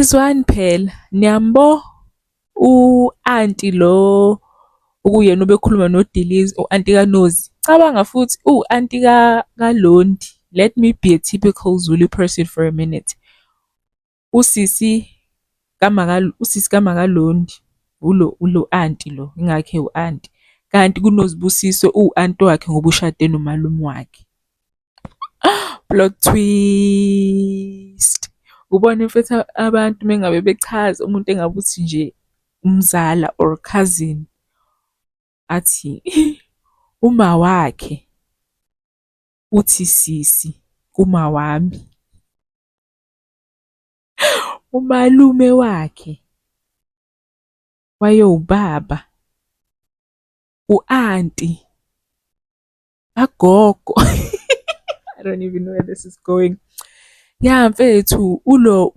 Izwani phela, niyambo u-anti lo okuyena obekhuluma noDiliza, u-anti kaNozi. Cabanga futhi uwu-anti kaLondi. Let me be a typical Zulu person for a minute. Usisi usisi kaMakaLondi ulo anti lo, ingakho ewu-anti. Kanti kunoZibusiso uwu-anti wakhe ngoba ushade nomalume wakhe. Plot twist. Ubone mfethu abantu mengabe bechaza umuntu engabe uthi nje umzala or cousin athi uma wakhe uthi sisi kuma wami. Umalume wakhe wayewubaba, u-anti kagogo. I don't even know where this is going. Ya mfethu ulo